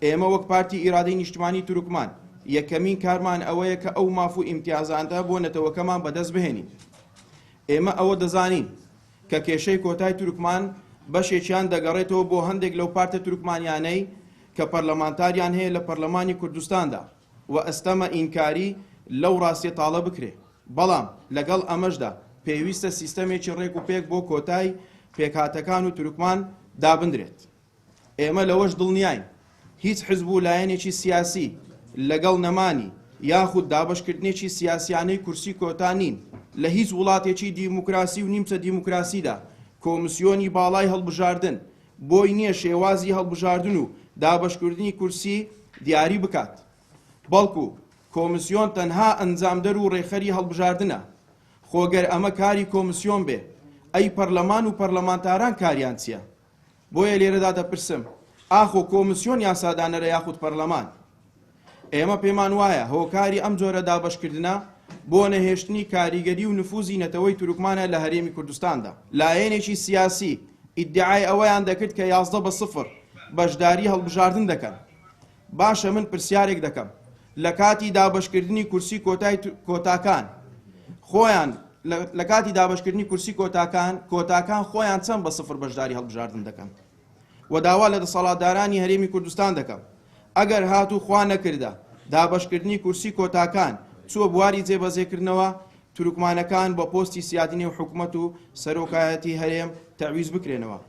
ئێمە وەک پارتی ئیرادەی نیشتمانی تورکمان، یەکەمین کارمان ئەوەیە کە ئەو ماف و ئیمتیازانە بۆ نەتەوەکەمان بەدەست بهێنین. ئێمە ئەوە دەزانین کە کێشەی کۆتای تورکمان بەشێکیان دەگەڕێتەوە بۆ هەندێک لەو پارتە تورکمانیانەی کە پەرلەمانتاریان هەیە لە پەرلەمانی کوردستاندا و ئەستەمە ئینکاری لەو ڕاستیە تاڵە بکرێ، بەڵام لەگەڵ ئەمەشدا پێویستە سیستەمێکی ڕێک و پێک بۆ کۆتای پێکهاتەکان و تورکمان دابندرێت. ئێمە لەوەش دڵنیاین هیچ حزب و لایەنێکی سیاسی لەگەڵ نەمانی یاخود دابەشکردنێکی سیاسیانەی کورسی کۆتا نین. لە هیچ وڵاتێکی دیموکراسی و نیمچە دیموکراسیدا کۆمسیۆنی باڵای هەڵبژاردن بۆی نییە شێوازی هەڵبژاردن و دابەشکردنی کورسی دیاری بکات، بەڵکو کۆمسیۆن تەنها ئەنجامدەر و ڕێکخەری هەڵبژاردنە. خۆ گەر ئەمە کاری کۆمسیۆن بێ، ئەی پەرلەمان و پەرلەمانتاران کاریان چییە؟ بۆیە لێرەدا دەپرسم، ئاخۆ کۆمسیۆن یاسادانەرە یاخود پەرلەمان؟ ئێمە پێمان وایە هۆکاری ئەم جۆرە دابەشکردنە بۆ نەهێشتنی کاریگەری و نفوزی نەتەوەی تورکمانە لە هەرێمی کوردستاندا. لایەنێکی سیاسی ئیدعای ئەوەیان دەکرد کە 11 بە سفر بەشداری هەڵبژاردن دەکەن. باشە من پرسیارێک دەکەم، لە کاتی دابەشکردنی کورسی کۆتای کۆتاکان خۆیان لە کاتی دابەشکردنی کورسی کۆتاکان کۆتاکان خۆیان چەند بە سفر بەشداری هەڵبژاردن دەکەن؟ و داوا لە دەسەڵاتدارانی هەرێمی کوردستان دەکەم ئەگەر هاتوو خوا نەکردە دابەشکردنی کورسی کۆتاکان چووە بواری جێبەجێکردنەوە، تورکمانەکان بە پۆستی سیادی نێو حکومەت و سەرۆکایەتی هەرێم تەعویز بکرێنەوە.